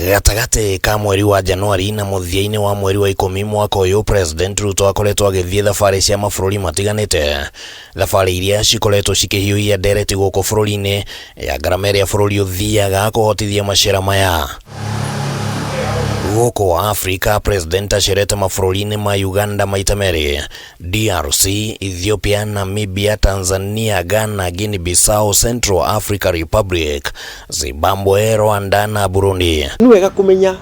Gatagatĩ ka mweri wa Januari na mũthia-inĩ wa mweri wa 10 mwaka ũyũ, President Ruto akoretwo agĩthiĩ thabarĩ cia mabũrũri matiganĩte. Thabarĩ iria cikoretwo cikĩhiũhia ndereti gũkũ bũrũri-inĩ ya ngarama ĩrĩa bũrũri ũthiaga kũhotithia macera maya. Gũkũ Afrika, President acerete mabũrũri-inĩ ma Uganda maita merĩ, DRC, Ethiopia, Namibia, Tanzania, Ghana, Guinea Bissau, Central Africa Republic, Zimbabwe, Rwanda na Burundi. Nĩ wega kũmenya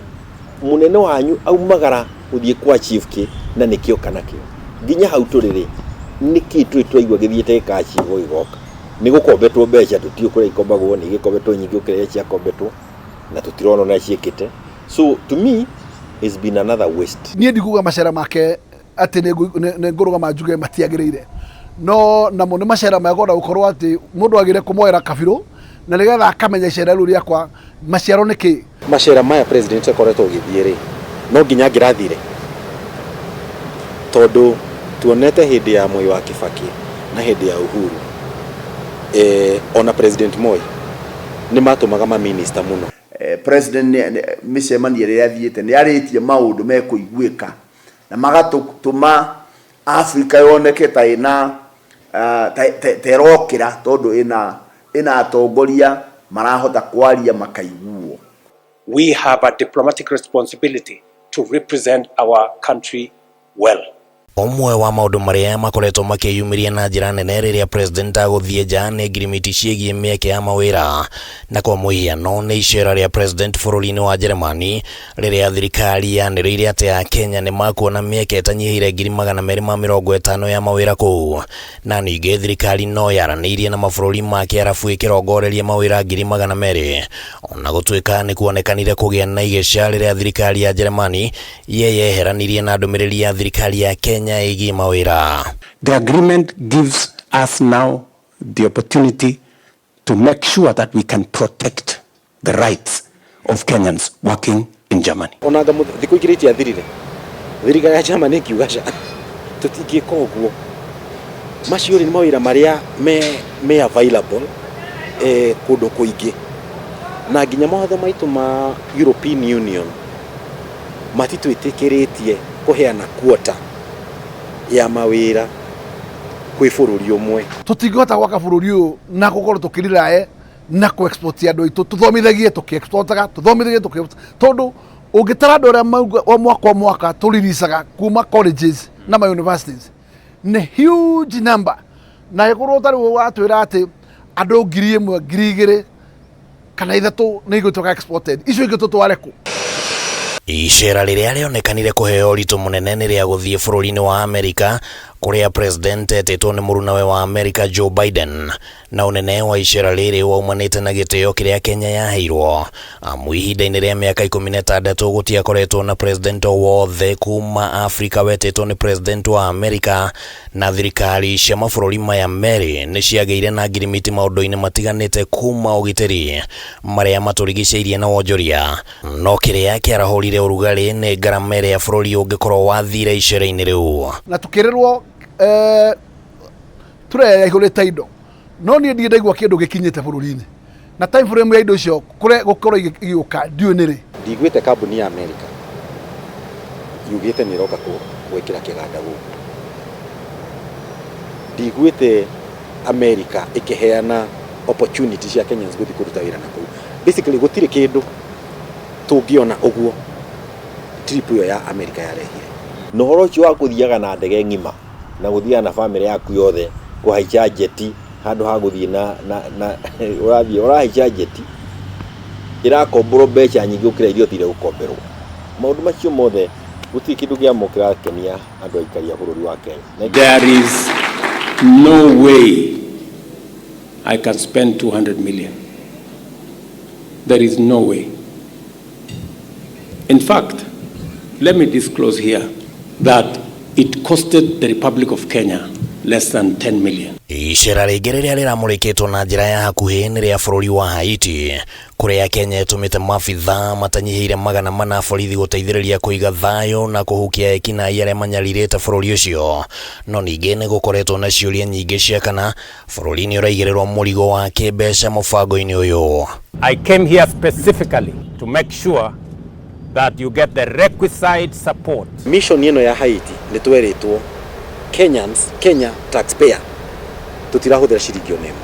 mũnene wanyu aumagara gũthiĩ kwa chief kĩ na nĩkĩo kana kĩo. Nginya hau tũrĩ rĩ, nĩkĩ tũrĩ twaigua gĩthiĩte gĩkachievwo gĩgoka? Nĩ gũkombetwo mbeca, tũtiũĩ kũrĩa ikombagwo, nĩ igĩkombetwo nyingĩ gũkĩra iria ciakombetwo, na tũtirona ũrĩa ciĩkĩte. So to me, it's been another waste. Niĩ ndikuga macera make atĩ nĩ ngũrũgama njuge matiagĩrĩire, no namo nĩ macera mekwenda gũkorwo atĩ mũndũ agĩrĩire kũmoera kabirũ na nĩgetha akamenya icera rĩu rĩakwa maciaro nĩ kĩ. Macera maya president akoretwo agĩthiĩ rĩ, no nginya angĩrathire, tondũ tuonete hĩndĩ ya Mwai wa Kibaki na hĩndĩ ya Uhuru, ona President Moi nĩ matũmaga ma minister mũno. President mĩcemanio ĩrĩa athiĩte nĩ arĩtie maũndũ mekũiguĩka na magatũma Africa yoneke ta ĩna ta ĩrokĩra tondũ ĩna atongoria marahota kwaria makaiguo. We have a diplomatic responsibility to represent our country well. Ũmwe wa maũndũ marĩa makoretwo makĩyumĩria na njĩra nene rĩrĩa president agũthiĩ nja nĩ ngirimiti ciĩgiĩ mĩeke ya mawĩra, na kwa mũhiano nĩ icera rĩa president bũrũri-inĩ wa Jeremani rĩrĩa thirikari yanĩrĩire atĩ Akenya nĩ makuona mĩeke ĩtanyihĩire 250,000 ya mawĩra kũu, na ningĩ thirikari no yaranĩirie na mabũrũri ma kĩarabu ĩkĩrongoreria mawĩra 200,000, ona gũtuĩka nĩ kuonekanire kũgĩa na igeca rĩrĩa thirikari ya Jeremani yeyeheranirie na ndũmĩrĩri ya thirikari ya Kenya ĩgiĩ mawĩra. The agreement gives us now the opportunity to make sure that we can protect the rights of Kenyans working in Germany. Ona anga thikũ igĩrĩ itiathirire, thirikari ya Germany ĩkiuga ca tũtingĩka ũguo. Macio rĩ nĩ mawĩra marĩa me available kũndũ kũingĩ, na nginya mawatho maitũ ma European Union matitwĩtĩkĩrĩtie kũheana quota ya mawĩra kwĩ bũrũri ũmwe. Tũtingĩhota gwaka bũrũri ũyũ na gũkorwo tũkĩrirae na kũ export andũ aitũ, tũthomithagie tũkĩ-exportaga, tũthomithagie tũkĩ, tondũ ũngĩtara andũ arĩa mauga o mwaka o mwaka tũriricaga kuma colleges na ma universities nĩ huge number, na ĩkorwo tarĩu watwĩra atĩ andũ 1,000, 2,000 kana 3,000 nĩ igũtuĩka exported, icio ingĩ tũtware kũ? Icera rĩrĩa rĩonekanire kũheo ũritũ mũnene nĩ rĩa gũthiĩ bũrũri-inĩ wa Amerika kũrĩa president etĩtwo nĩ mũrunawe wa Amerika Joe Biden, na ũnene wa icera rĩrĩ waumanĩte na gĩtĩo kĩrĩa Kenya yaheirwo, amu ihinda-inĩ rĩa mĩaka 16 gũtiakoretwo na president o wothe kuma Afrika wetĩtwo nĩ president wa Amerika, na thirikari cia mabũrũri maya merĩ nĩ ciagĩire na ngirimiti maũndũ-inĩ matiganĩte kuma ũgitĩri marĩa matũrigicĩirie na wonjoria. No kĩrĩa kĩarahũrire ũrugarĩ nĩ ngarama ĩrĩa bũrũri ũngĩkorwo wathire icera-inĩ rĩu. Na tukĩrĩrwo ture yaihũrĩte indo, no niĩ ndirĩ ndaigua kĩndũ gĩkinyĩte bũrũri-inĩ, na time frame ya indo icio kũrĩa gũkorwo igĩũka ndiũĩ nĩ rĩ. Ndiguĩte kambuni ya America yugĩte nĩ ĩroka gwĩkĩra kĩganda gũkũ. Ndiguĩte America ĩkĩheana opportunity cia Kenyans gũthiĩ kũruta wĩra na kũu. Basically gũtirĩ kĩndũ tũngĩona ũguo trip ĩyo ya America yarehire. Na ũhoro ũcio wa kũthiaga na ndege ng'ima na gũthiaga na bamĩrĩ yaku yothe kũhaica njeti handũ ha gũthiĩ na ũrathiĩ ũrahaica njeti ĩrakomborwo mbeca nyingĩ gũkĩra iria ũthire gũkomberwo. Maũndũ macio mothe gũtirĩ kĩndũ kĩamo kĩrakenia andũ aikari a bũrũri wa Kenya. There is no way I can spend 200 million. There is no way. In fact, let me disclose here that it costed the Republic of Kenya less than 10 million. Icera rĩngĩ rĩrĩa rĩramũrĩkĩtwo na njĩra ya hakuhĩ nĩ rĩa bũrũri wa Haiti kũrĩa Kenya ĩtũmĩte maabithaa matanyihĩire 400 borithi gũteithĩrĩria kũiga thayũ na kũhukia ekinaĩ arĩa manyarirĩte bũrũri ũcio. No ningĩ nĩ gũkoretwo na ciũria nyingĩ cia kana bũrũri nĩ ũraigĩrĩrwo mũrigo wa kĩmbeca mũbango-inĩ ũyũ. I came here specifically to make sure That you get the requisite support. Mission ĩno ya Haiti nĩ twerĩtwo Kenyans, Kenya taxpayer tũtirahũthĩra ciringi ona ĩmwe,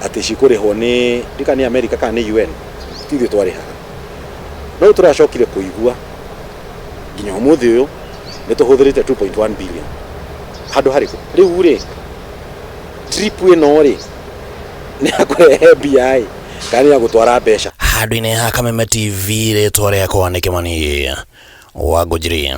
atĩ cikũrĩhwo nĩ ndika nĩ America kana nĩ UN, ti ithuĩ twarĩhaga. No rĩu tũracokire kũigua nginya ũmũthĩ ũyũ nĩ tũhũthĩrĩte 2.1 billion handũ harĩkũ. Rĩu rĩ, trip ĩno rĩ, nĩ ya kũrehe mbia ĩ kana nĩ ya gũtwara mbeca? Handũ-inĩ ha Kameme TV, rĩtwa rĩakwa nĩ Kĩmani wa Ngũnjiri.